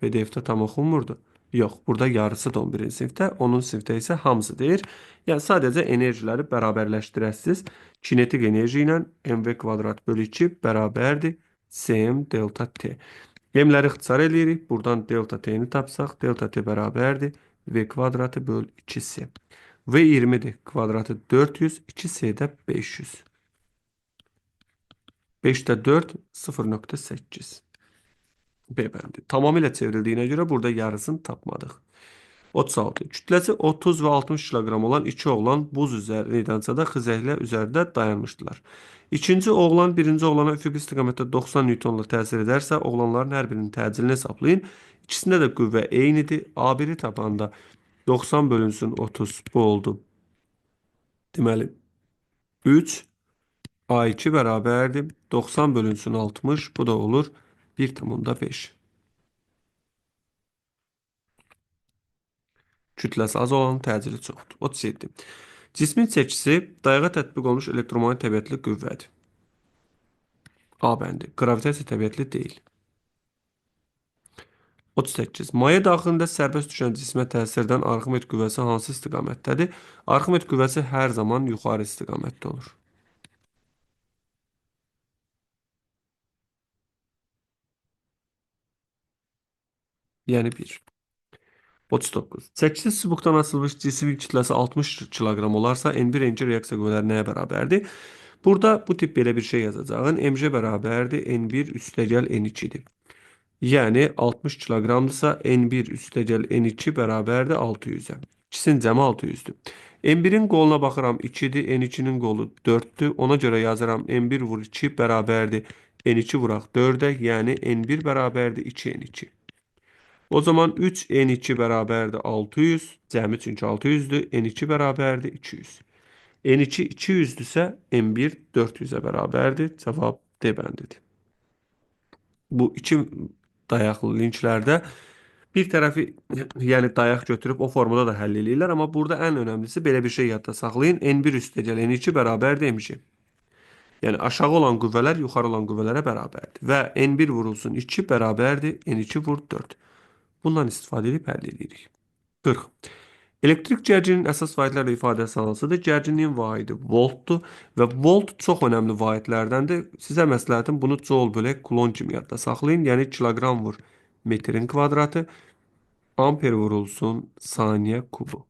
PDF-də tam oxunmurdu. Yox, burada yarısı da 11-ci sinifdə, 10-cu sinifdə isə hamısı deyir. Yəni sadəcə enerjiləri bərabərləşdirəsiniz. Kinetik enerji ilə mv kvadrat bölü 2 bərabərdir Cm delta T. M-ləri ixtisar eləyirik. Buradan delta T-ni tapsaq, delta T bərabərdir V kvadratı böl 2C. V 20-dir. Kvadratı 400, 2C də 500. 5-də 4, 0.8. B bəndi. Tamamilə çevrildiyinə görə burada yarısını tapmadıq. 36. Kütləsi 30 və 60 kiloqram olan iki oğlan buz üzəri meydançada xizəklə üzərində dayanmışdılar. İkinci oğlan birinci oğlana üfüqi istiqamətdə 90 Newtonla təsir edərsə, oğlanların hər birinin təcilini hesablayın. İkisində də qüvvə eynidir. A1-i tapanda 90 bölünsün 30. Bu oldu. Deməli 3 A2 bərabərdir. 90 bölünsün 60. Bu da olur 1,5. Kütləsi az olanın təcili çoxdur. 37. Cismin çəkisi dayağa tətbiq olunmuş elektromaqnit təbiətli qüvvədir. A bəndi. Qravitasiya təbiətli deyil. 38. Maye daxilində sərbəst düşən cismə təsir edən Arximed qüvvəsi hansı istiqamətdədir? Arximed qüvvəsi hər zaman yuxarı istiqamətdə olur. Yəni 1. 39. Çəkisi çubuqdan asılmış cismin kütləsi 60 kiloqram olarsa, N1, N2 reaksiya qüvvələri nəyə bərabərdir? Burada bu tip belə bir şey yazacağın. MJ bərabərdir N1 üstəgəl N2-dir. Yəni 60 kiloqramdırsa N1 üstəgəl N2 bərabərdir 600-ə. İkisinin cəmi 600-dür. N1-in qoluna baxıram 2-dir, N2-nin qolu 4-dür. Ona görə yazıram N1 vur 2 bərabərdir N2 vuraq 4-ə, yəni N1 bərabərdir 2 N2. O zaman 3 N2 bərabərdir 600, cəmi çünki 600-dür, N2 bərabərdir 200. N2 200-dürsə N1 400-ə bərabərdir. Cavab D bəndidir. Bu iki dayaqlı linklərdə bir tərəfi yəni dayaq götürüb o formada da həll eləyirlər, amma burada ən önəmlisi belə bir şey yadda saxlayın. N1 üstəgəl N2 bərabərdir M2. Yəni aşağı olan qüvvələr yuxarı olan qüvvələrə bərabərdir və N1 vurulsun 2 bərabərdir N2 vur 4. Bundan istifadə edib həll edirik. 40. Elektrik gərginliyinin əsas vahidlərlə ifadəsi hansıdır? Gərginliyin vahidi voltdur və volt çox önəmli vahidlərdəndir. Sizə məsləhətim bunu joule bölək kulon kimi yadda saxlayın. Yəni kiloqram vur metrin kvadratı, amper vurulsun saniyə kubu.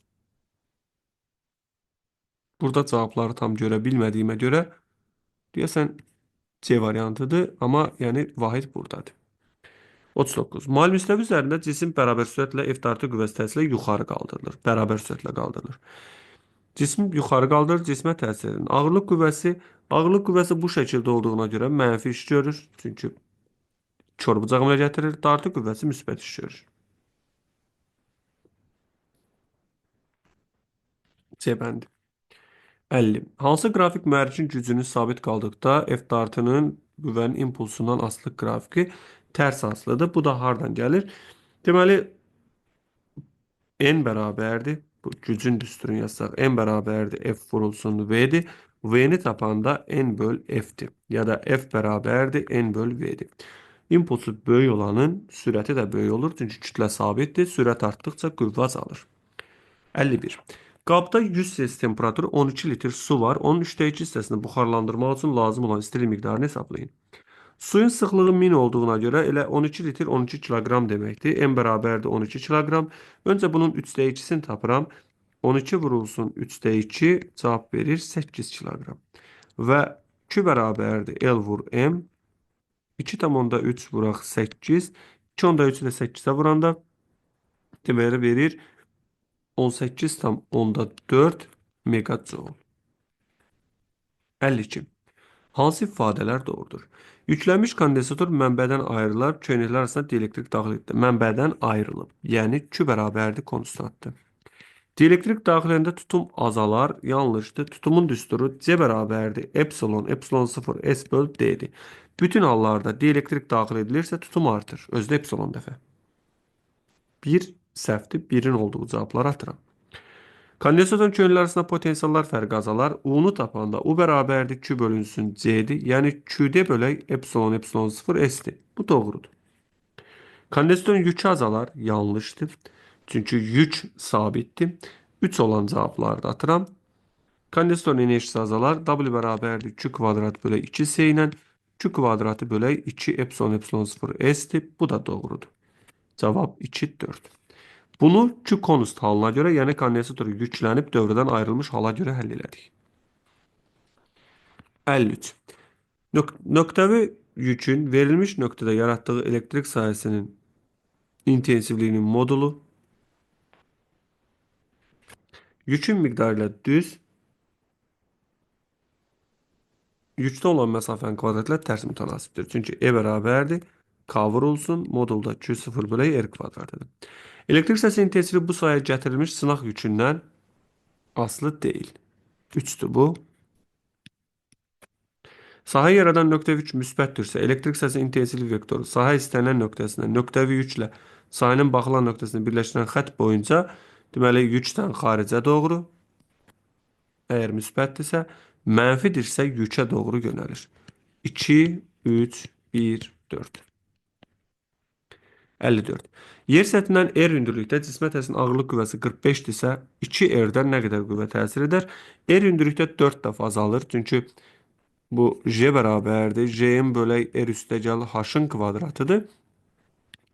Burada cavabları tam görə bilmədiyimə görə deyəsən C variantıdır, amma yəni vahid buradadır. 39. Mail müstəvi üzərində cisim bərabər sürətlə F dartı qüvvəsi təsirlə yuxarı qaldırılır. Bərabər sürətlə qaldırılır. Cism yuxarı qaldırır, cismə təsir edir. Ağırlıq qüvvəsi bu şəkildə olduğuna görə mənfi iş görür. Çünki kör bucaq əmələ gətirir. Dartı qüvvəsi müsbət iş görür. C bəndi. 50. Hansı qrafik mühərrikin gücünün sabit qaldıqda F dartının qüvvənin impulsundan asılıq qrafiki tərs asılıdır. Bu da hardan gəlir? Deməli, N bərabərdir. Bu gücün düsturunu yazsaq, N bərabərdir F vurulsun V-dir. V-ni tapanda N böl F-dir. Ya da F bərabərdir N böl V-dir. İmpulsu böyük olanın sürəti də böyük olur. Çünki kütlə sabitdir. Sürət artdıqca qüvvə azalır. 51. Qabda 100 C temperaturu 12 litr su var. Onun 3də 2 hissəsini buxarlandırmaq üçün lazım olan istilik miqdarını hesablayın. Suyun sıxlığı 1000 olduğuna görə elə 12 litr 12 kiloqram deməkdir. M bərabərdir 12 kiloqram. Öncə bunun 3də 2-sini tapıram. 12 vurulsun 3də 2 cavab verir 8 kiloqram. Və Q bərabərdir L vur M. 2,3 vuraq 8. 2,3-ü də 8-ə vuranda deməli verir 18,4 megajoule. 52. Hansı ifadələr doğrudur? Yüklənmiş kondensator mənbədən ayrılır, köynəklər arasında dielektrik daxil edilir. Mənbədən ayrılıb. Yəni Q bərabərdir konstantdır. Dielektrik daxilində tutum azalar. Yanlışdır. Tutumun düsturu C bərabərdir epsilon, epsilon 0, S böl D-dir. Bütün hallarda dielektrik daxil edilirsə tutum artır. Özü də epsilon dəfə. Bir səhvdir. Birin olduğu cavabları atıram. Kondensatorun köynəklər arasında potensiallar fərqi azalar. U-nu tapanda U bərabərdir Q bölünsün C-dir. Yəni QD bölək epsilon epsilon 0 S-dir. Bu doğrudur. Kondensatorun yükü azalar. Yanlışdır. Çünki yük sabitdir. 3 olan cavabları da atıram. Kondensatorun enerjisi azalar. W bərabərdir Q kvadrat bölək 2C ilə Q kvadratı bölək 2 epsilon epsilon 0 S-dir. Bu da doğrudur. Cavab 2, 4. Bunu Q konust halına görə, yəni kondensator yüklənib dövrədən ayrılmış hala görə həll elədik. 53. Nöqtəvi yükün verilmiş nöqtədə yaratdığı elektrik sahəsinin intensivliyinin modulu yükün miqdarı ilə düz yükdə olan məsafənin kvadratı ilə tərs mütənasibdir. Çünki E bərabərdir. K vurulsun. Modulda Q0 bölək R kvadratıdır. Elektrik hissəsinin intensivliyi bu sahəyə gətirilmiş sınaq yükündən asılı deyil. 3-dür bu. Sahə yaradan nöqtəvi yük müsbətdirsə, elektrik hissəsinin intensivlik vektoru sahə istənilən nöqtəsindən nöqtəvi yüklə sahənin baxılan nöqtəsini birləşdirən xətt boyunca, deməli, yükdən xaricə doğru, əgər müsbətdirsə, mənfidirsə yükə doğru yönəlir. 2, 3, 1, 4. 54. Yer səthindən R hündürlükdə cismə təsirin ağırlıq qüvvəsi 45-dirsə, 2 R-dən nə qədər qüvvə təsir edər? R hündürlükdə 4 dəfə azalır. Çünki bu J bərabərdir. J-in bölək R üstəgəl H-ın kvadratıdır.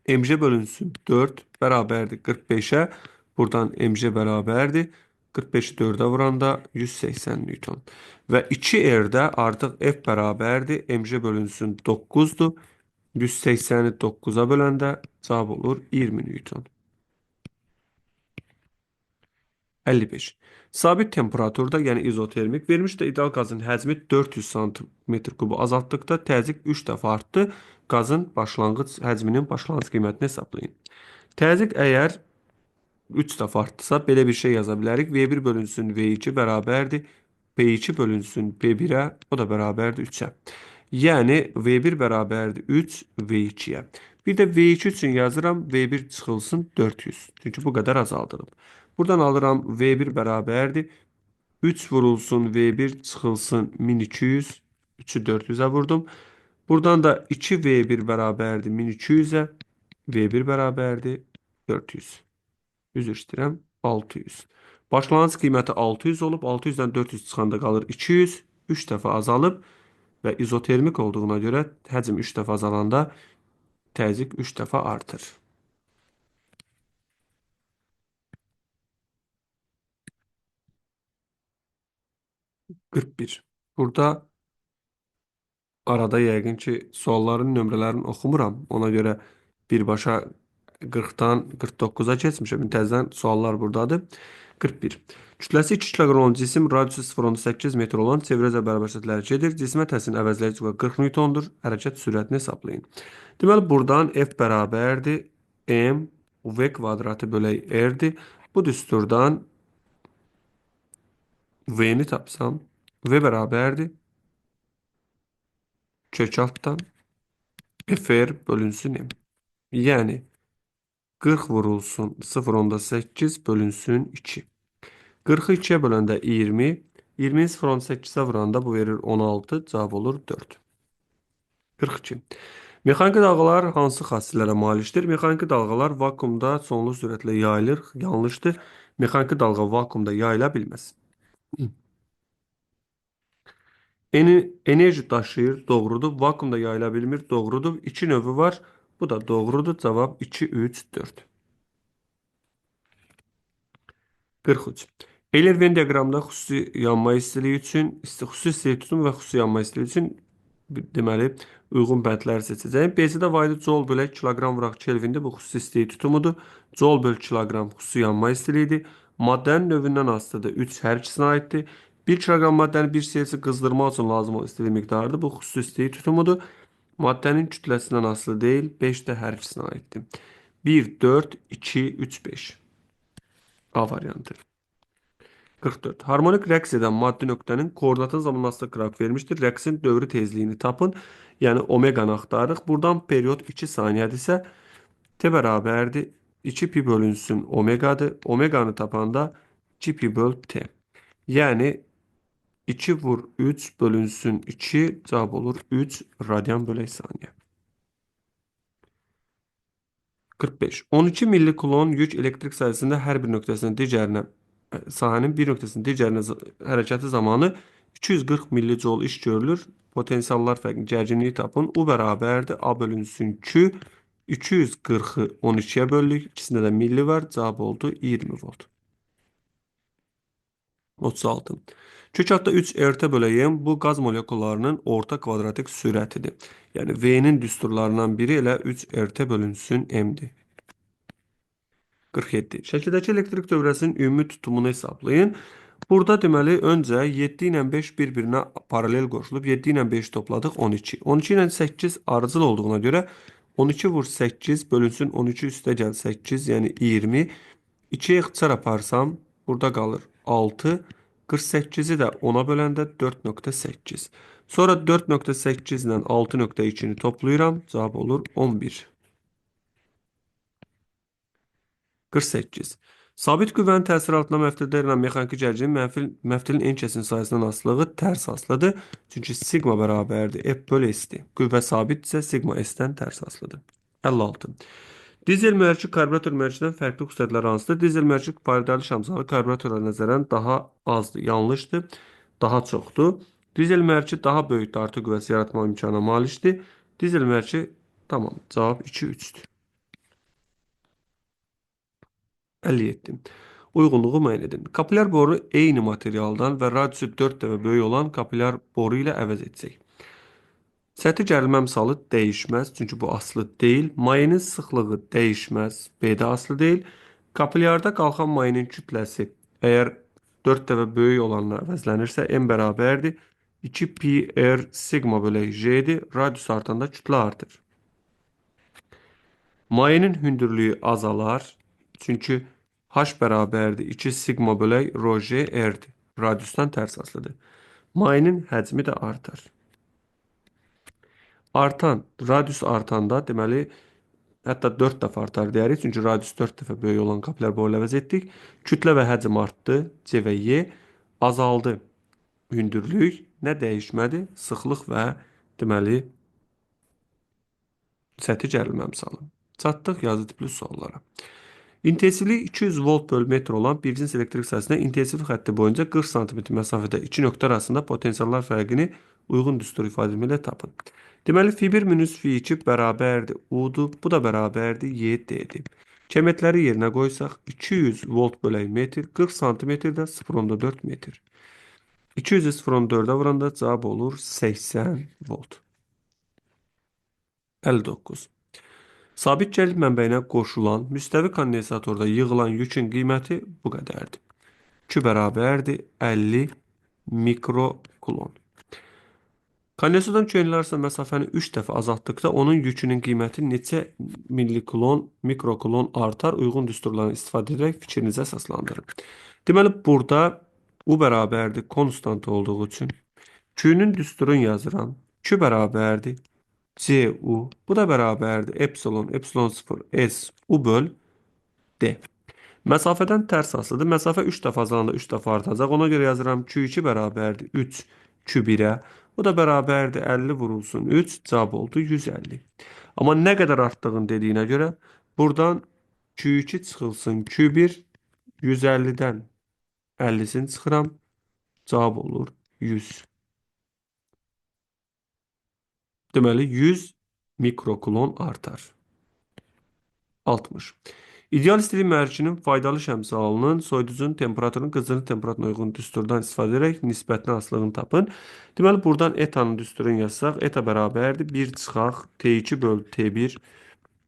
MJ bölünsün 4 bərabərdir 45-ə. Buradan MJ bərabərdir. 45-i 4-ə vuranda 180 Newton. Və 2 R-də artıq F bərabərdir. MJ bölünsün 9-dur. 180-i 9-a böləndə cavab olur 20 Newton. 55. Sabit temperaturda, yəni izotermik, verilmiş də ideal qazın həcmi 400 santimetr kubu azaltdıqda təzyiq 3 dəfə artdı. Qazın başlanğıc həcminin başlanğıc qiymətini hesablayın. Təzyiq əgər 3 dəfə artdısa, belə bir şey yaza bilərik. V1 bölünsün V2 bərabərdir. P2 bölünsün P1-ə, o da bərabərdir 3-ə. Yəni V1 bərabərdir 3 V2-yə. Bir də V2 üçün yazıram, V1 çıxılsın 400. Çünki bu qədər azaldılıb. Buradan alıram V1 bərabərdir. 3 vurulsun V1 çıxılsın 1200. 3-ü 400-ə vurdum. Buradan da 2 V1 bərabərdir 1200-ə. V1 bərabərdir 400. Üzr istəyirəm, 600. Başlanğıc qiyməti 600 olub, 600-dən 400 çıxanda qalır 200. 3 dəfə azalıb və izotermik olduğuna görə həcm 3 dəfə azalanda təzyiq 3 dəfə artır. 41. Burada arada yəqin ki, sualların nömrələrini oxumuram. Ona görə birbaşa 40-dan 49-a keçmişəm. Təzədən suallar buradadır. 41. Kütləsi 2 kiloqram olan cisim radiusu 0,8 metr olan çevrə üzrə bərabər sətləri gedir. Cismə təsirin əvəzləyici qüvvə 40 Newtondur. Hərəkət sürətini hesablayın. Deməli, buradan F bərabərdir M V kvadratı bölək R-dir. Bu düsturdan V-ni tapsam, V bərabərdir kök altdan FR bölünsün M. Yəni 40 vurulsun 0,8 bölünsün 2. 40-ı 2-yə böləndə 20, 20-ni 0,8-ə vuranda bu verir 16, cavab olur 4. 42. Mexaniki dalğalar hansı xassələrə malikdir? Mexaniki dalğalar vakuumda sonlu sürətlə yayılır. Yanlışdır. Mexaniki dalğa vakuumda yayıla bilməz. Enerji daşıyır, doğrudur. Vakuumda yayıla bilmir, doğrudur. İki növü var. Bu da doğrudur. Cavab 2, 3, 4. 43. Euler-Venn diaqramında xüsusi yanma istiliyi üçün, xüsusi istilik tutumu və xüsusi yanma istiliyi üçün deməli uyğun bəndləri seçəcəyim. BC-də vahidi joule bölək kiloqram vuraq Kelvindir. Bu xüsusi istilik tutumudur. Joule böl kiloqram xüsusi yanma istiliyidir. Maddənin növündən asılıdır. 3 hər ikisinə aiddir. 1 kiloqram maddəni 1 Celsius qızdırmaq üçün lazım olan istilik miqdarıdır. Bu xüsusi istilik tutumudur. Maddənin kütləsindən asılı deyil. 5 də hər ikisinə aiddir. 1, 4, 2, 3, 5. A variantı. 44. Harmonik rəqs edən maddi nöqtənin koordinatın zamanla asılı qrafik verilmişdir. Rəqsin dövrü tezliyini tapın. Yəni omeqanı axtarırıq. Buradan period 2 saniyədirsə T bərabərdir 2 pi bölünsün omeqadır. Omeqanı tapanda 2 pi böl T. Yəni 2 vur 3 bölünsün 2 cavab olur 3 radian bölək saniyə. 45. 12 millikulon yük elektrik sayəsində hər bir nöqtəsinin digərinə sahənin bir nöqtəsinin digərinə hərəkəti zamanı 240 millijoule iş görülür. Potensiallar fərqini, gərginliyi tapın. U bərabərdir A bölünsün Q. 240-ı 12-yə böldük. İkisində də milli var. Cavab oldu 20 volt. 36. Kök altda 3 RT bölək M bu qaz molekullarının orta kvadratik sürətidir. Yəni V-nin düsturlarından biri elə 3 RT bölünsün M-dir. 47. Şəkildəki elektrik dövrəsinin ümumi tutumunu hesablayın. Burada deməli öncə 7 ilə 5 bir-birinə paralel qoşulub 7 ilə 5 topladıq 12. 12 ilə 8 ardıcıl olduğuna görə 12 vur 8 bölünsün 12 üstə gəl 8, yəni 20. 2-yə ixtisar aparsam, burada qalır 6. 48-i də 10-a böləndə 4.8. Sonra 4.8 ilə 6.2-ni toplayıram. Cavab olur 11. 48. Sabit qüvvənin təsiri altında məftildə yaranan mexaniki gərginliyin məftilin en kəsin sayəsindən asılılığı tərs asılıdır. Çünki siqma bərabərdir F bölü S-dir. Qüvvə sabitdirsə siqma S-dən tərs asılıdır. 56. Dizel mühərriki karbürator mühərrikindən fərqli xüsusiyyətləri hansıdır? Dizel mühərriki faydalı şamsalı karbüratora nəzərən daha azdır. Yanlışdır. Daha çoxdur. Dizel mühərriki daha böyük dartı qüvvəsi yaratma imkanına malikdir. Dizel mühərriki tamam. Cavab 2-3-dür. 57. Uyğunluğu müəyyən edin. Kapilyar boru eyni materialdan və radiusu 4 dəfə böyük olan kapilyar boru ilə əvəz etsək. Səthi gərilmə misalı dəyişməz, çünki bu asılı deyil. Mayenin sıxlığı dəyişməz, B də asılı deyil. Kapilyarda qalxan mayenin kütləsi əgər 4 dəfə böyük olanla əvəzlənirsə, M bərabərdir. 2 pi r sigma bölək J-dir. Radius artanda kütlə artır. Mayenin hündürlüyü azalar. Çünki H bərabərdir 2 sigma bölək rho J R-dir. Radiusdan tərs asılıdır. Mayenin həcmi də artar. Artan, radius artanda deməli, hətta 4 dəfə artar deyərik. Çünki radius 4 dəfə böyük olan kapilyar boru ilə əvəz etdik. Kütlə və həcm artdı. C və Y azaldı. Hündürlük nə dəyişmədi? Sıxlıq və deməli, səthi gərilmə misalı. Çatdıq yazı tipli suallara. İntensivliyi 200 volt bölü metr olan bir cins elektrik sahəsində intensiv xətti boyunca 40 sm məsafədə iki nöqtə arasında potensiallar fərqini uyğun düstur ifadə ilə tapın. Deməli, fi1 minus fi2 bərabərdir U-dur. Bu da bərabərdir Y D-dir. Kəmiyyətləri yerinə qoysaq 200 volt bölək metr, 40 sm də 0,4 metr. 200-ü 0,4-ə vuranda cavab olur 80 volt. 59. Sabit gəlir mənbəyinə qoşulan müstəvi kondensatorda yığılan yükün qiyməti bu qədərdir. Q bərabərdir 50 mikrokulon. Kondensatordan köynələr arasında məsafəni 3 dəfə azaltdıqda onun yükünün qiyməti neçə millikulon, mikrokulon artar? Uyğun düsturlardan istifadə edərək fikrinizi əsaslandırın. Deməli, burada U bərabərdir konstant olduğu üçün Q-nün düsturunu yazıram. Q bərabərdir CU. Bu da bərabərdir epsilon, epsilon 0, S, U böl D. Məsafədən tərs asılıdır. Məsafə 3 dəfə azalanda 3 dəfə artacaq. Ona görə yazıram Q2 bərabərdir 3 Q1-ə. Bu da bərabərdir 50 vurulsun 3. Cavab oldu 150. Amma nə qədər artdığını dediyinə görə buradan Q2 çıxılsın Q1 150-dən 50-sini çıxıram. Cavab olur 100. Deməli 100 mikrokulon artar. 60. İdeal istilik mühərrikinin faydalı şəmsalının soyuducunun temperaturunun qızdırma temperaturuna uyğun düsturdan istifadə edərək nisbətinə asılılığını tapın. Deməli, buradan etanın düsturunu yazsaq, eta bərabərdir. 1 çıxaq T2 böl T1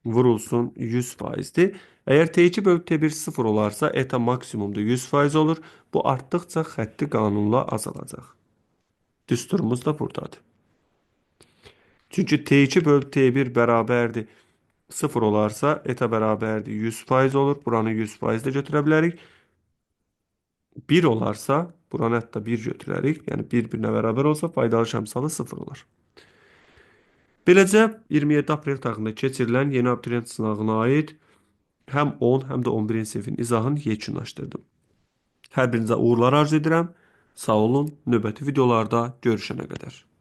vurulsun 100%-dir. Əgər T2 böl T1 0 olarsa, eta maksimumda 100% olur. Bu artdıqca xətti qanunla azalacaq. Düsturumuz da buradadır. Çünki T2 böl T1 bərabərdir 0 olarsa, eta bərabərdir 100% olur. Buranı 100% də götürə bilərik. 1 olarsa, buranı hətta 1 götürərik. Yəni bir-birinə bərabər olsa, faydalı şəmsalı 0 olar. Beləcə, 27 aprel tarixində keçirilən yeni abituriyent sınağına aid həm 10, həm də 11-ci sinifin izahını yekunlaşdırdım. Hər birinizə uğurlar arzu edirəm. Sağ olun. Növbəti videolarda görüşənə qədər.